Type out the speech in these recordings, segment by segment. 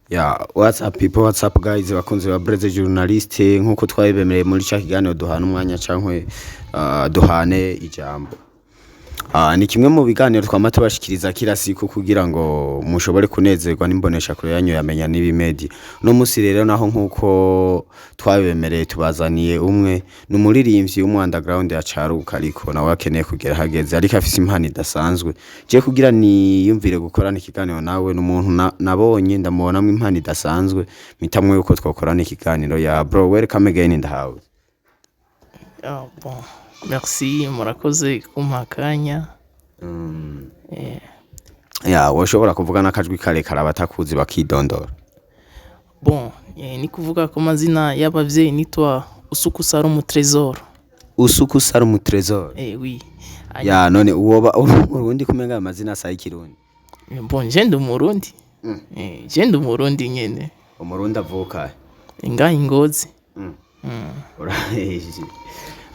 Ya, what's up people, what's up guys, bakunzi ba Breze Journaliste? Nkuko twabibemereye muri ca kiganiro duhana umwanya cankwe duhane ijambo. Ni kimwe mu biganiro twama tubashikiriza kila siku kugira ngo mushobore kunezerwa n'imbonesha kure yanyu yamenya n'ibi media. No musi rero naho, nkuko twabibemereye, tubazaniye umwe ni umuririmbyi w'umu underground yacaruka, ariko nawe akeneye kugera hageze, ariko afise impano idasanzwe. Je kugira niyumvire gukorana ikiganiro nawe, ni umuntu nabonye ndamubonamwo impano idasanzwe, mpitamwo yuko twokorana ikiganiro. Ya bro, welcome again in the house. Ah, bon, merci, murakoze kumpa akanya. Ya, woshobora kuvuga n'akajwi karekare, abatakuzi bakidondora. Bon, ni kuvuga ko amazina y'abavyeyi nitwa Usuku Sarumu Trésor. Usuku Sarumu Trésor. Oui. Ya, none uwoba uri Umurundi, kumenga ayo mazina asa y'ikirundi? Bon, je ndi Umurundi. Je ndi Umurundi nyene. Umurundi avuka? Ngaha i Ngozi. Uraheje.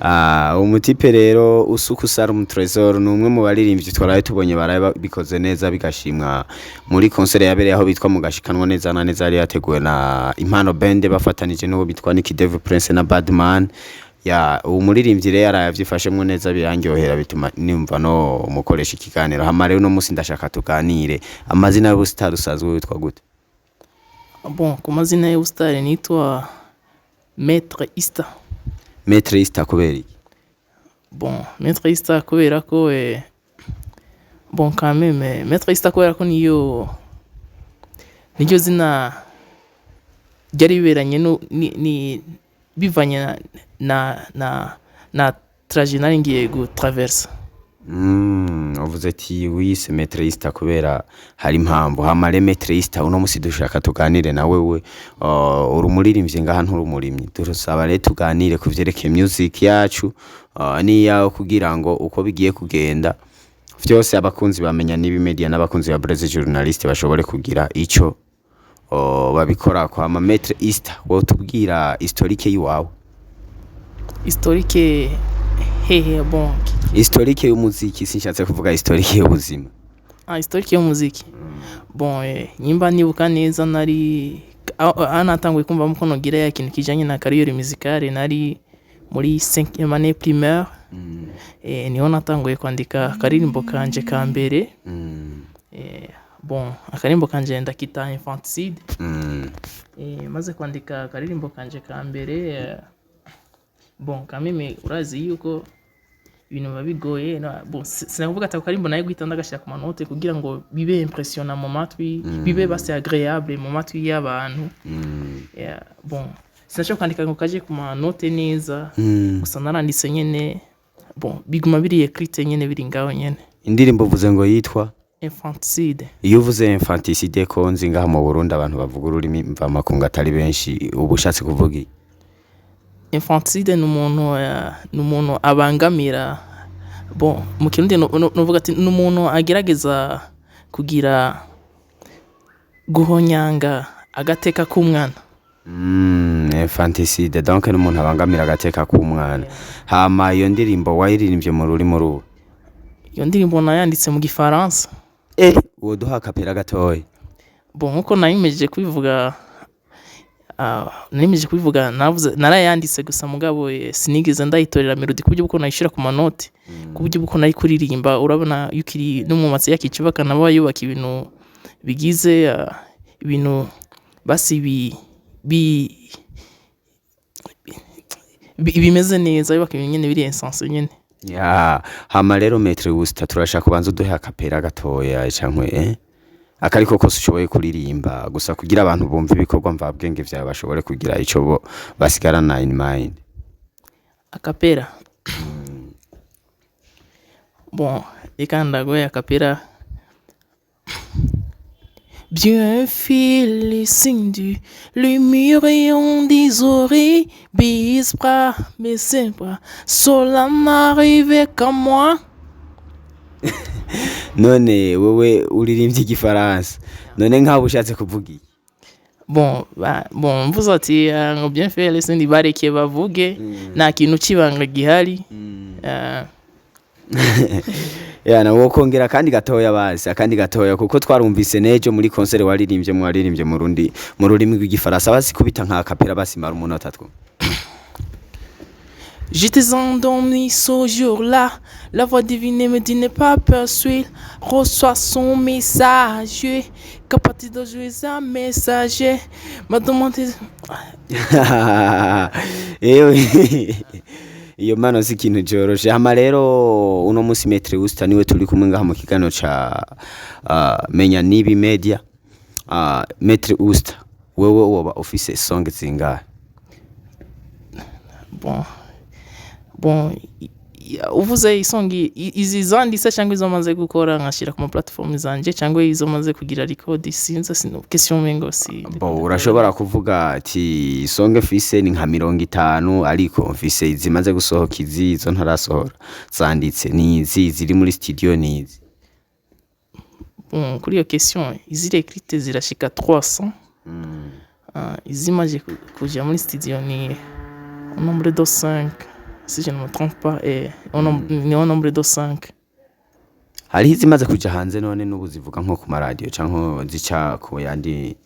Ah, umutipe rero Usuku Sarumu Trésor ni umwe mu baririmbyi twaraye tubonye baraye bikoze neza bigashimwa muri concert yabereye aho bitwa mu Gashikanwa, neza na neza yari yateguwe na Impano Band bafatanije n'uwo bitwa Nick Dave Prince na Badman. Ya, uwo muririmbyi rero yaraye avyifashemwo neza, birandyohera, bituma nimva no mukoresha ikiganiro. Hama rero uno musi ndashaka tuganire. Amazina y'ubusitari usanzwe witwa gute? Bon, ku mazina y'ubusitari nitwa Maître Ista. Maître Ista, kubera iki? Bon, Maître Ista kubera ko bon, quand même, Maître Ista kubera ko niyo niryo zina ryari biberanye no ni bivanye na trajet nari ngiye gutraversa. Uvuze ati wiyise Maître Ista kubera hari impamvu. Hama rero Maître Ista, uno musi dushaka tuganire na wewe. Uri umuririmbyi ngaha, nturi umurimyi. Turasaba rero tuganire ku vyerekeye music yacu n'iyawe, kugira ngo uko bigiye kugenda vyose abakunzi bamenya n'ibi media n'abakunzi ba Breze Journaliste bashobore kugira ico babikorako. Hama Maître Ista, wotubwira historique yiwawe? Historique hehe? Bon. Historique y'umuziki, sinshatse kuvuga historique y'ubuzima. Ah, historique y'umuziki. Bon, nyimba nibuka neza, nari aho natanguye kumva ko nogira ya kintu kijanye na carrière musicale, nari muri 5e année primaire. Niho natanguye kwandika akaririmbo kanje ka mbere. Bon, akaririmbo kanje ndakita Infanticide. Maze kwandika akaririmbo kanje ka mbere, bon, quand même urazi yuko ibintu biba bigoye. Bon, sinakuvuga ati ako karimbo nayo guhita ndagashira ku manote kugira ngo bibe impressionnant mu matwi, bibe basi agréable mu matwi y'abantu. Yeah, bon, sinashobora kwandika ngo kaje ku manote neza, gusa naranditse nyene. Bon, biguma biri écrite nyene, biri ngaho nyene. Indirimbo uvuze ngo yitwa? Infanticide. Iyo uvuze infanticide, ko nzi ngaha mu Burundi abantu bavuga ururimi mvamakungu atari benshi, uba ushatse kuvuga iki? Infanticide ni umuntu abangamira. Bon, mu Kirundi novuga ati ni umuntu agerageza kugira guhonyanga agateka k'umwana. Infanticide donc ni umuntu abangamira agateka k'umwana. Hama iyo ndirimbo wayiririmbye mu rurimi ruhe? Iyo ndirimbo nayanditse mu Gifaransa. Woduha a cappella gatoya? Bon, nkuko nayimejeje kubivuga, narimejeje kubivuga, navuze narayanditse gusa, mugabo sinigeze ndayitorera mélodie ku buryo bwo nayishira ku manote, ku buryo bwo nari kuririmba. Urabona iyo ukiri n'umwubatsi yakicubaka, nabo yubaka ibintu bigize ibintu basi bimeze neza, yubaka ibintu nyene biri essence nyene. Ya, hama rero Maître Wusta, turashaka kubanza uduhe a cappella gatoya cankwe akariko kose ushoboye kuririmba gusa, kugira abantu bumve ibikorwa mvabwenge vyawe, bashobore kugira ico bo basigarana in mind. A cappella. Bon, reka ndaguhe a cappella. Bien fil du lumière des oreilles, bis bras, mais c'est pas, cela n'arrivait qu'à moi. None wewe uririmbye igifaransa, none nkaho ushatse kuvuga iki? Bon, bon, mvuze ati ngo bien fait, sindi, bareke bavuge, nta kintu c'ibanga gihari. Yana wokongera kandi gatoya basi, akandi gatoya, kuko twarumvise nejo muri concert waririmbye, mwaririmbye mu rundi, mu rurimi rw'igifaransa. Basi kubita nka acapella basi, mara umunota two. J'étais endormi ce jour-là. La voix divine me dit: n'aie pas peur, suis. Reçois son message. Qu'à partir d'aujourd'hui, un messager m'a demandé. Ewe, iyo mano si ikintu coroshe. Hama rero uno musi Maître Usta niwe turi kumwe ngaha mu kiganiro ca Menya Nibi Media. Maître Usta, wewe woba ufise song zingahe? Bon, uvuze isongi izi zanditse cyangwa izo maze gukora nkashyira ku ma platform zanje, cyangwa izo maze kugira record? Sinzi, sino question mengo si. Bo, urashobora kuvuga ati song mfise ni nka 50, ariko mfise izimaze gusohoka izi, izo ntarasohora zanditse ni izi, ziri muri studio ni izi. Bon, kuri iyo question, iziri écrite zirashika 300. Izimaze kuja muri studio ni au nombre de 5, si je ne me trompe pas, et au nombre, ni au nombre de 5. Hariho izimaze kuja hanze none n'ubu zivuga nko ku maradiyo canke zica ku yandi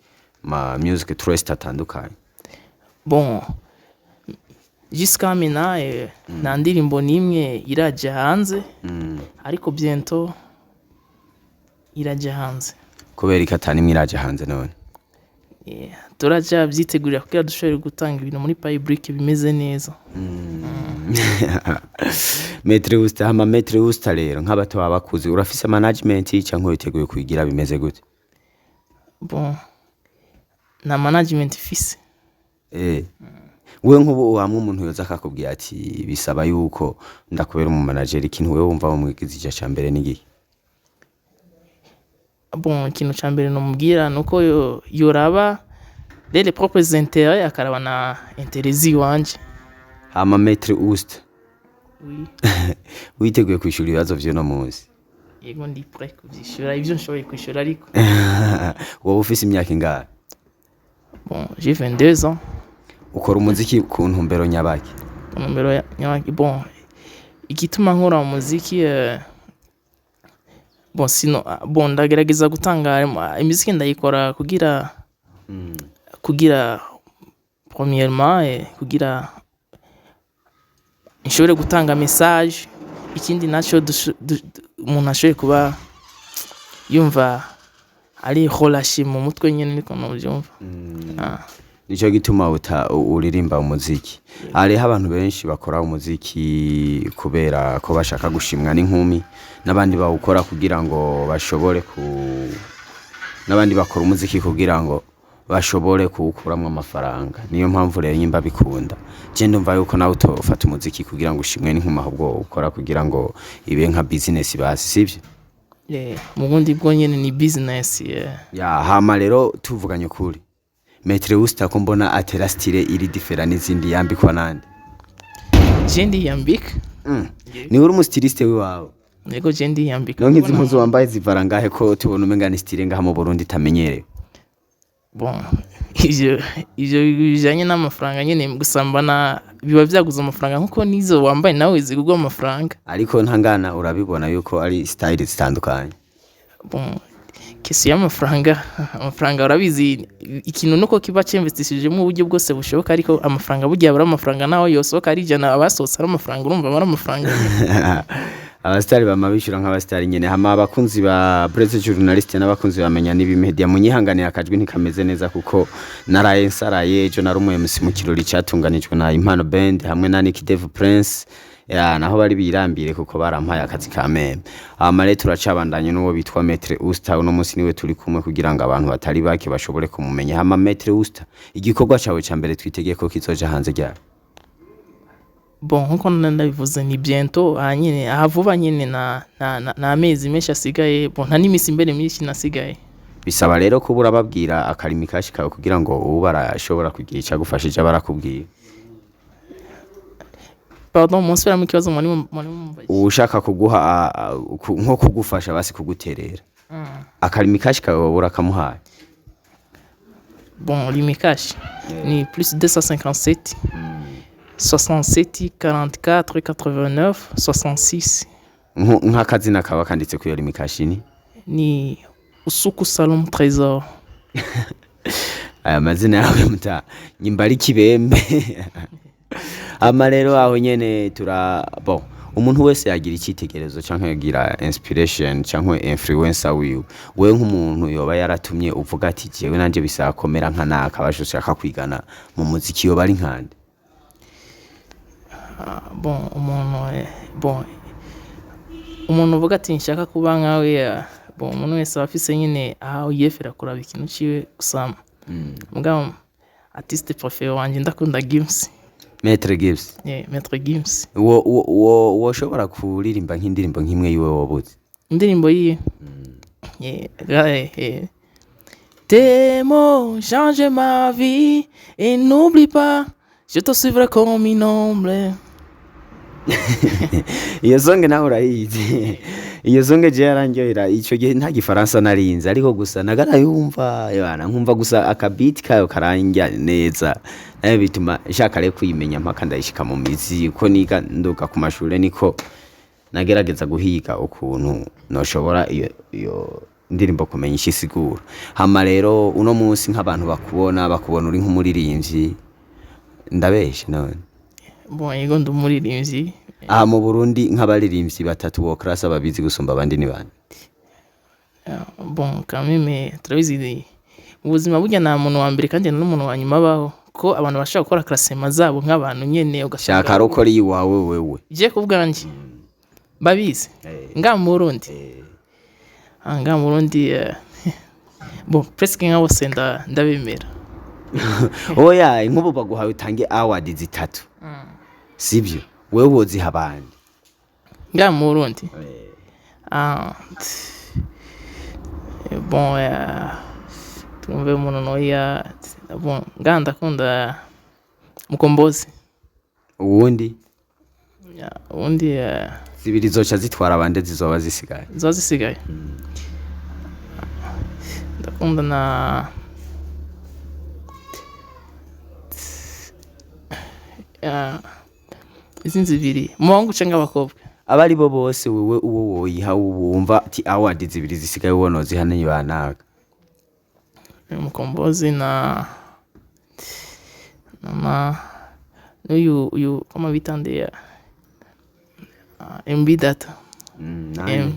ma music trust atandukanye? Bon, jusqu'à maintenant nta ndirimbo n'imwe irajya hanze, ariko bientôt irajya hanze. Kubera ko atanimwe iraja hanze none? Yeah, turajya byitegurira kugira dushobore gutanga ibintu muri public bimeze neza. Maître Usta, hama Maître Usta rero, nk'abato baba bakuze, urafise management canke witeguye kuyigira, bimeze gute? Bon, nta management ifise. Wewe nk'ubu hamwe umuntu yoza akakubwira ati bisaba yuko ndakubera umu manager, ikintu wewe wumva wamwigize ica ca mbere ni igihe? Bon, ikintu cya mbere nomubwira ni uko yoraba les propres intérêts, akaraba na intérêts ziwanje. Hama Maître Usta, Oui. witeguye kwishura ibibazo vy'uno munsi? Yego, ndi prêt kuvyishura ibyo nshoboye kwishura ariko. Wowe ufise imyaka ingahe? Bon, j'ai 22 ans. Ukora umuziki ku ntumbero nyabaki? Ku ntumbero bon, igituma nkora umuziki, bon, sino bon, ndagerageza gutanga imiziki, ndayikora kugira premièrement kugira nshobore gutanga message. Ikindi naco umuntu ashoboye kuba yumva ari relâché mu mutwe nyene, niko novyumva. Ah. Nico gituma uririmba umuziki. Hariho abantu benshi bakora umuziki kubera ko bashaka gushimwa n'inkumi, n'abandi bawukora kugira ngo bashobore ku, n'abandi bakora umuziki kugira ngo bashobore kuwukuramwo amafaranga. Niyo mpamvu rero nyimba bikunda, je ndumva yuko nawe utofata umuziki kugira ngo ushimwe n'inkumi, ahubwo ukora kugira ngo ibe nka business basi, sivyo? Mu bundi bwo nyene ni business, yeah. Ya, hama rero tuvuganye ukuri, Maître Usta, ko mbona atera style iri différent n'izindi, yambikwa nande? Je ndiyambika. Ni uri umu styliste wiwawe? Yego, je ndiyambika. No nk'izi mpuzu wambaye zivara ngahe, ko tubona umenga ni style ngaha mu Burundi itamenyerewe? Bon, ivyo bijanye n'amafaranga nyene, gusa mbona biba vyaguze amafaranga nkuko nizo wambaye nawe zigurwa amafaranga. Ariko ntangana, urabibona yuko ari style zitandukanye. Bon, question y'amafaranga, amafaranga urabizi, ikintu nuko kiba cyinvestishijemo uburyo bwose bushoboka, ariko amafaranga burya abura amafaranga, naho yosohoka ari 100, abasohotse ari amafaranga, urumva aba ari amafaranga. Abasitari bama bishura nk'abasitari nyene. Hama abakunzi ba Breze Journaliste n'abakunzi bamenya n'ibi media, munyihanganira akajwi ntikameze neza kuko naraye nsaraye. Ejo nari umu MC mu kirori catunganijwe na Impano Band hamwe na Nick Dave Prince. Ya, naho bari birambire kuko barampaye akazi ka meme. Hama rero turacabandanye n'uwo bitwa Maître Usta. Uno munsi niwe turi kumwe kugira ngo abantu batari bake bashobore kumumenya. Hama Maître Usta, igikorwa cawe ca mbere twitegeye ko kizoja hanze ryari? Bon, nkuko ndabivuze, ni bientôt, aha nyene, aha vuba nyene, na amezi menshi asigaye. Bon, nta n'imisi mbere myinshi nasigaye. Bisaba rero kuba urababwira akarimi kashi kawe kugira ngo ubu barashobora kugira icyo agufashije barakubwira. Pardon, munsubiramo ikibazo muri mumbaye. Ushaka kuguha nko kugufasha basi kuguterera akarimi kashi kawe, wowe urakamuhaye? Bon, Lumicash ni plus 257 67 44 89 66. Nk'akazina kaba kanditse kuri iyo Lumicash ni? Ni Usuku Salom Trésor. Aya mazina yawe muta nyimba ari kibembe. Ama rero aho nyene tura bon, umuntu wese yagira icyitegererezo canke yagira inspiration canke influencer wiwe. Wewe nk'umuntu yoba yaratumye uvuga ati jewe nanje bisaba komera nka naka, basho ushaka kwigana mu muziki, yoba ari nkande? Bon, umuntu bon, umuntu uvuga ati nshaka kuba nkawe, bon, umuntu wese aba afise nyine aho yefera kuraba ikintu ciwe. Gusa mugabo artiste préféré wanje, ndakunda Gims. Maître Gibbs? Yeah, Maître Gims. Wo woshobora kuririmba nk'indirimbo nk'imwe yiwe wobuze? Indirimbo yiwe, yeah, Tes mots changent ma vie et n'oublie pas, je te suivrai comme une ombre. Iyo song nawe urayizi? Iyo song je yarandyohera. Ico gihe nta gifaransa narinzi, ariko gusa nagarayumva yana nkumva gusa akabiti kayo karangya neza, nayo bituma nshaka rero kuyimenya mpaka ndayishika mu mizi. Uko niga nduga ku mashure, niko nagerageza guhiga ukuntu noshobora iyo ndirimbo kumenya ico isigura. Hama rero uno munsi nk'abantu bakubona, bakubona uri nk'umuririmbyi, ndabeshe none? Bon, yego, ndi umuririmbyi. Aha mu Burundi nk'abaririmbyi batatu wo classe babizi gusumba abandi ni bande? Bon, quand même turabizi mu buzima burya nta muntu wa mbere kandi n'umuntu wa nyuma abaho, ko abantu bashobora gukora classement zabo nk'abantu nyene ugasanga. Shaka rukora iwawe wewe. Je ku bwanjye babizi ngaha mu Burundi, ngaha mu Burundi, bon, presque nka bose ndabemera. Oya, nk'ubu baguhaye utange award zitatu, sibyo? Wewe woziha abandi? Ngaha mu Burundi, bon, twumve umuntu noya, bon, ngaha ndakunda Mukombozi. Uwundi? Ya, uwundi, Zibiri zoca zitwara abandi zizoba zisigaye. Ziba zisigaye, ndakunda na izindi zibiri mu bahungu canke abakobwa? Aba ari bo bose, wewe uwo woyiha wumva ati award zibiri zisigaye uwo noziha ni banaka. Mukombozi na n'uyu uyu kama bita nde, MB Data. Nande?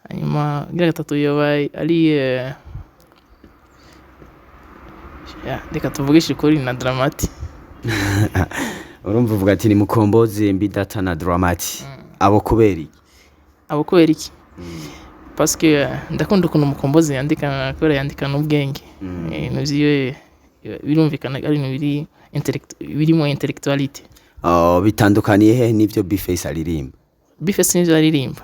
Hanyuma gira gatatu yoba ari ya, reka tuvugishe ukuri, na Dramati. Urumva uvuga ati ni Mukombozi, MB Data na Dramati. Abo kubera iki? Abo kubera iki? Parce que ndakunda ukuntu Mukombozi yandika, kubera yandikana ubwenge. Ibintu vyiwe birumvikana ari ibintu biri birimo intellectualité. Oh, bitandukaniye he n'ivyo Bface aririmba? Bface nivyo aririmba,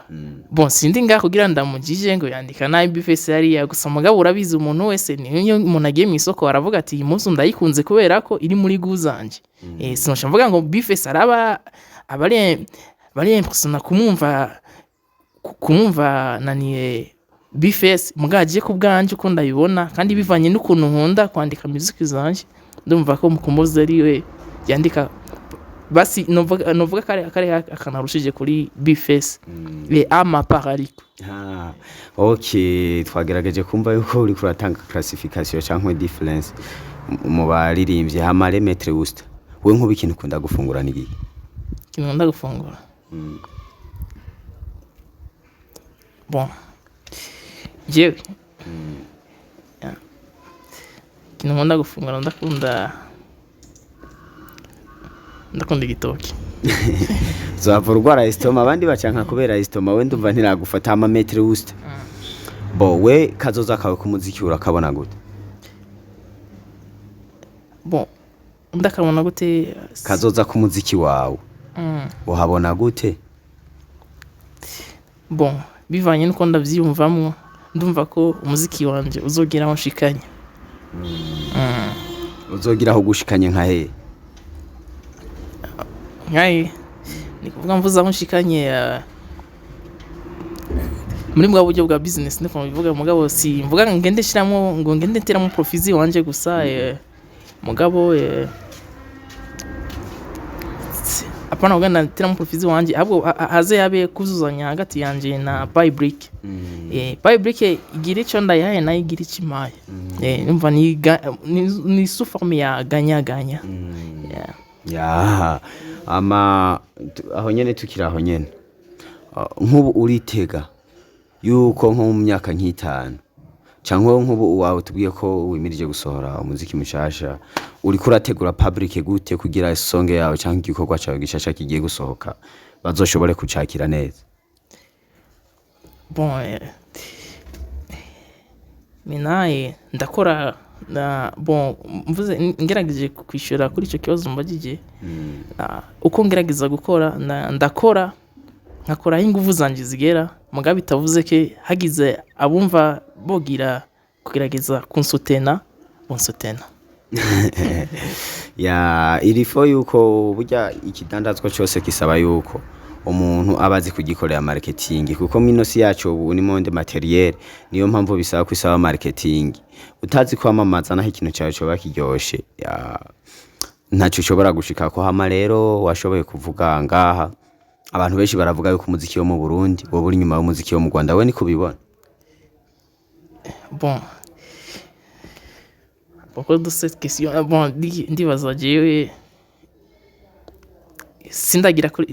bon, sindi ngaha kugira ndamujije ngo yandika nabi Bface hariya. Gusa mugabo urabizi, umuntu wese niyo umuntu agiye mu isoko aravuga ati iyi munsi ndayikunze kubera ko iri muri goût zanje. Sinosha mvuga ngo Bface araba abari bari impressiona kumwumva naniye Bface, mugabo agiye ku bwanje uko ndabibona kandi bivanye n'ukuntu nkunda kwandika music zanje, ndumva ko Mukombozi ari we yandika basi novuga kare akanarushije kuri Bface, à ma part ariko. Ah, okay, twagerageje kumva yuko uriko uratanga classification canke difference mu baririmbyi. Hama re Maître Wusta, wewe nkuba ikintu ukunda gufungura ni iki? Ikintu nkunda gufungura, bon, jewe, yeah, ikintu nkunda gufungura, ndakunda igitoki. Uzava urwara estomac, abandi bacanka kubera estomac, we ndumva ntiragufata. Hama Maître Wusta, bo we kazoza kawe k'umuziki urakabona gute? Bon, ndakabona gute? Kazoza k'umuziki wawe uhabona gute? Bon, bivanye n'uko ndavyiyumvamwo, ndumva ko umuziki wanje uzogera aho nshikanye. Uzogira aho gushikanye nka hehe? Nkaye ni kuvuga mvuze aho nshikanye, muri bwa buryo bwa business niko mbivuga. Mugabo si mvuga ngo ngende shiramo, ngo ngende nteramo profit wanje gusa, mugabo Apana kugira ndateramo profit wanje, ahubwo haze habe kuzuzanya hagati yanje na public. Public igira ico ndayihaye, nayo igira ico impaye. Numva ni sous forme ya gagnant gagnant. Yeah. Ya, ama aho nyene, tukiri aho nyene, nk'ubu uritega yuko nko mu myaka nk'itanu canke nk'ubu wawe tubwiye ko wimirije gusohora umuziki mushasha, uriko urategura public gute kugira song yawe canke igikorwa cawe gishasha kigiye gusohoka bazoshobore kucakira neza? Bon, minaye ndakora na bon, mvuze ngerageje kwishyura kuri icyo kibazo mbagije. Uko ngerageza gukora, ndakora nkakora aho ingufu zanje zigera, mugabo bitavuze ke hagize abumva bogira kugerageza kunsutena, bonsutena. Ya, irifo yuko burya ikidandazwa cyose kisaba yuko umuntu aba azi kugikorera marketing, kuko mino si yacu ubu ni monde matériel. Niyo mpamvu bisaba ko isaba marketing. Utazi kwamamaza, naho ikintu cyawe coba kiryoshe, ya, ntacyo ushobora gushika ko. Hama rero washoboye kuvuga ngaha, abantu benshi baravuga yuko umuziki wo mu Burundi woba uri inyuma y'umuziki wo mu Rwanda. We niko ubibona? Bon, pourquoi de cette question? Ah, bon, ndibaza jewe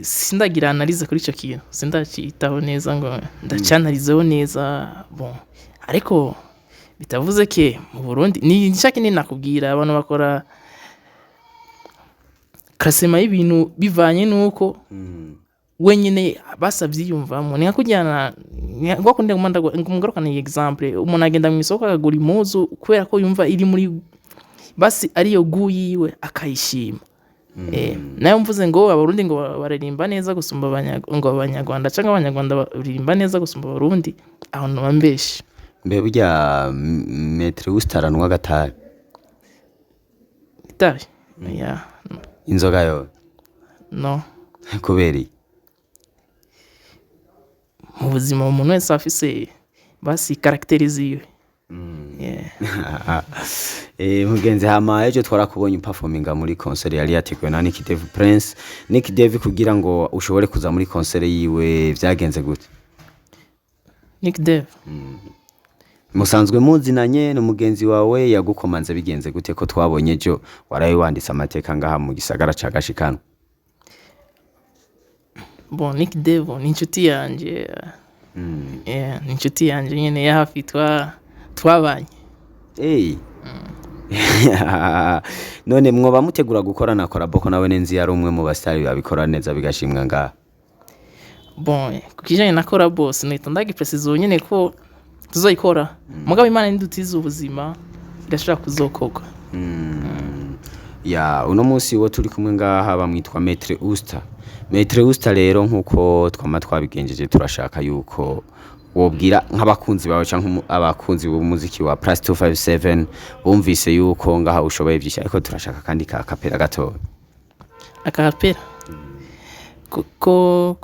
sindagira analyse kuri icyo kintu, sindakitaho neza ngo ndacyanalizeho neza. Bon, ariko bitavuze ke mu Burundi ni nshaka ni nakubwira, abantu bakora classement y'ibintu bivanye nuko wenyine basavyiyumvamo. Ni nka kujyana ngo kundi mugarukana iyi exemple: umuntu agenda mu isoko akagura impuzu kubera ko yumva iri muri basi ariyo goût yiwe, akayishima. Nayo mvuze ngo Abarundi ngo baririmba neza gusumba ngo Abanyarwanda, cyangwa Abanyarwanda baririmba neza gusumba Abarundi, aho noba mbeshe. Mbe burya Maître Wusitaranwa agatabi? Itabi ya? Inzoga yo? No. Kubera iki? Mu buzima umuntu wese afise basi caractère ziwe. Yeah. Mugenzi, hama ejo twarakubonye uperforminga muri concert yari yateguwe na Nick Dave Prince. Nick Dave, kugira ngo ushobore kuza muri concert yiwe vyagenze gute? Nick Dave? Musanzwe muzinanye? Ni umugenzi wawe yagukomanze? Bigenze gute ko twabonye ejo waraye wanditse amateka ngaha mu gisagara ca Gashikanwa? Bon, Nick Dave ni inshuti yanjye. Yeah, ni inshuti yanjye nyine ya hafi, twabanye. Hey. None mwoba mutegura gukorana collabo, ko nawe nenzi yari umwe mu basitari babikora neza bigashimwa ngaha? Bon, ku kijanye na collabo sinahita ndagipresiza ubu nyene ko tuzoyikora, mugabo Imana nidutiza ubuzima irashobora kuzokorwa. Ya, uno munsi wo turi kumwe ngaha bamwitwa Maître Usta. Maître Usta rero, nkuko twama twabigenjeje, turashaka yuko wobwira nk'abakunzi bawe canke abakunzi b'umuziki wa Plus 257 bumvise yuko ngaha ushoboye vyinshi, ariko turashaka kandi ka acapella gatoya. Acapella kuko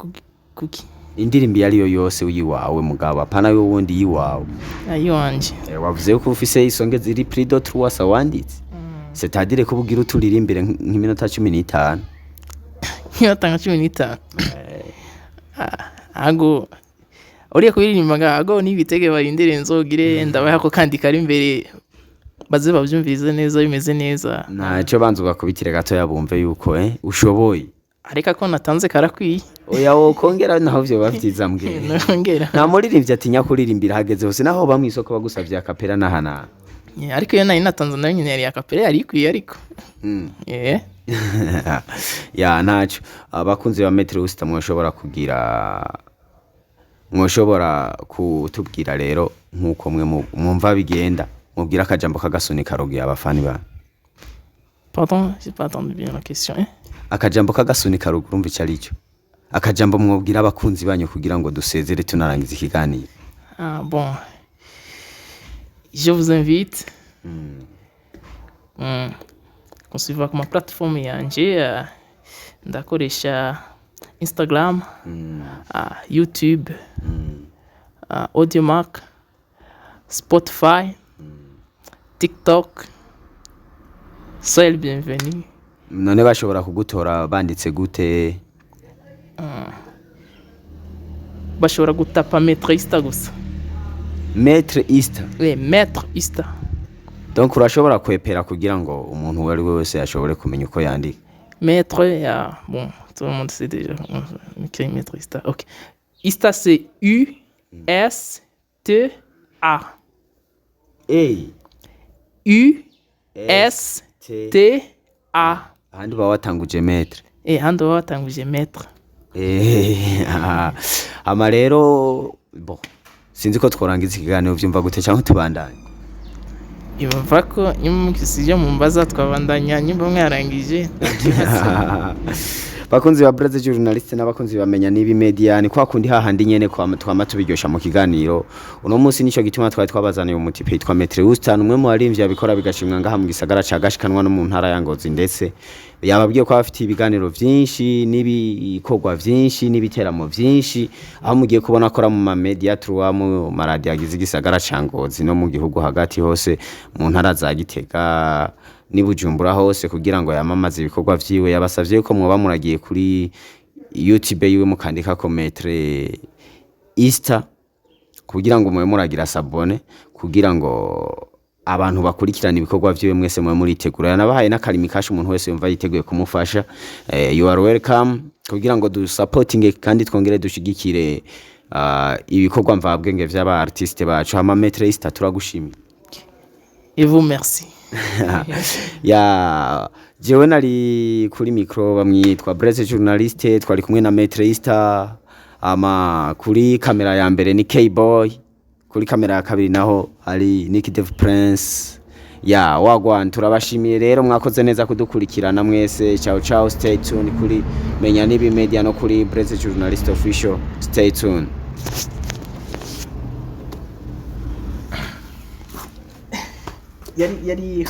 kuki? Indirimbo iyo ariyo yose yiwawe, mugabo apana y'uwundi, yiwawe. Ayiwanje? Wavuze ko ufise isonge ziri plus de 3 wanditse, c'est-à-dire ko ubugira uturirimbire nk'iminota 15. Nk'iminota nka 15? Ago uriye kuririmba nga ago n'ibitege, barindire nzogire ndabaha ko kandi kari imbere baze bavyumvirize neza bimeze neza. Ntacyo, banza ugakubitire gatoya bumve yuko ushoboye. Ariko ko natanze karakwiye. Oya, wokongera naho vyoba vyiza mbwira. Nongera? Nta muririmbyi atinya kuririmbira hageze hose, naho ba mw'isoko bagusavye acapella n'ahantu. Yeah, ariko iyo nari natanze nayo nyine yari acapella, yari ikwiye ariko. Ya, ntacyo. Abakunzi ba Maître Usta, mwoshobora kugira mwoshobora kutubwira rero nk'uko mwe mwumva bigenda, mubwira akajambo k'agasunika rugiye abafani banyu. Pardon, j'ai pas entendu bien la question, hein? Akajambo k'agasunika ruguru, urumva ico ari cyo? Akajambo mwobwira abakunzi banyu kugira ngo dusezere tunarangiza ikiganiro. Ah, bon, je vous invite kunsuiva ku ma plateforme yanje. Ndakoresha Instagram, YouTube, Audiomack, Spotify, TikTok. Soyez le bienvenu. None bashobora kugutora banditse gute? Bashobora gutapa Maître Ista gusa. Maître Ista? Maître Ista. Donc urashobora kwepera kugira ngo umuntu uwo ari we wese ashobore kumenya uko yandika. Maître, bon, tout le monde sait déjà comment écrit Maître Ista. Ok. Ista, c'est U S T A. A. U S T. T A. Ahandi uba watanguje maître. Handi baba batanguje maître. Ama rero bo sinzi ko tworangiza ikiganiro, vyumva gute, cyangwa tubandanye? Ibava ko nyuma mufise ivyo mumbaza twabandanya, nyumva mwarangije, nta kibazo. Bakunzi ba Breze Journaliste n'abakunzi bamenya nibi media, ni kwa kundi hahandi nyene kwa twama tubiryosha mu kiganiro. Uno munsi nico gituma twari twabazaniye umutipe yitwa Maître Ustan, umwe mu barimvyi abikora bigashimwa ngaha mu gisagara ca Gashikanwa no mu ntara ya Ngozi. Ndetse yababwiye ko abafitiye ibiganiro vyinshi n'ibikorwa vyinshi n'ibiteramo vyinshi, aho mugiye kubona akora mu ma media truwa, mu maradiyo agize igisagara ca Ngozi no mu gihugu hagati hose, mu ntara za Gitega n'i Bujumbura hose, kugira ngo yamamaze ibikorwa vyiwe. Yabasavye yuko mwoba muragiye kuri YouTube yiwe mukandikako Maître Easter kugira ngo mube muragira s'abonner, kugira ngo abantu bakurikirana ibikorwa vyiwe mwese mube muritegura. Yanabahaye n'akarimi kasha, umuntu wese yumva yiteguye kumufasha, you are welcome, kugira ngo dusapotinge kandi twongere dushigikire ibikorwa mvabwenge vy'aba artiste bacu. Hama Maître Easter, turagushimiye. Et vous, merci. Ya, jewe nari kuri micro, bamwitwa Breze Journaliste, twari kumwe na Maître Easter. Ama kuri kamera ya mbere ni K-Boy, kuri kamera ya kabiri naho hari Nick Dev Prince. Ya wagwan, turabashimiye rero, mwakoze neza kudukurikirana mwese. Ciao ciao, stay tuned kuri Menya Nibi Media no kuri Breze Journalist Official. Stay tuned. Yari yari.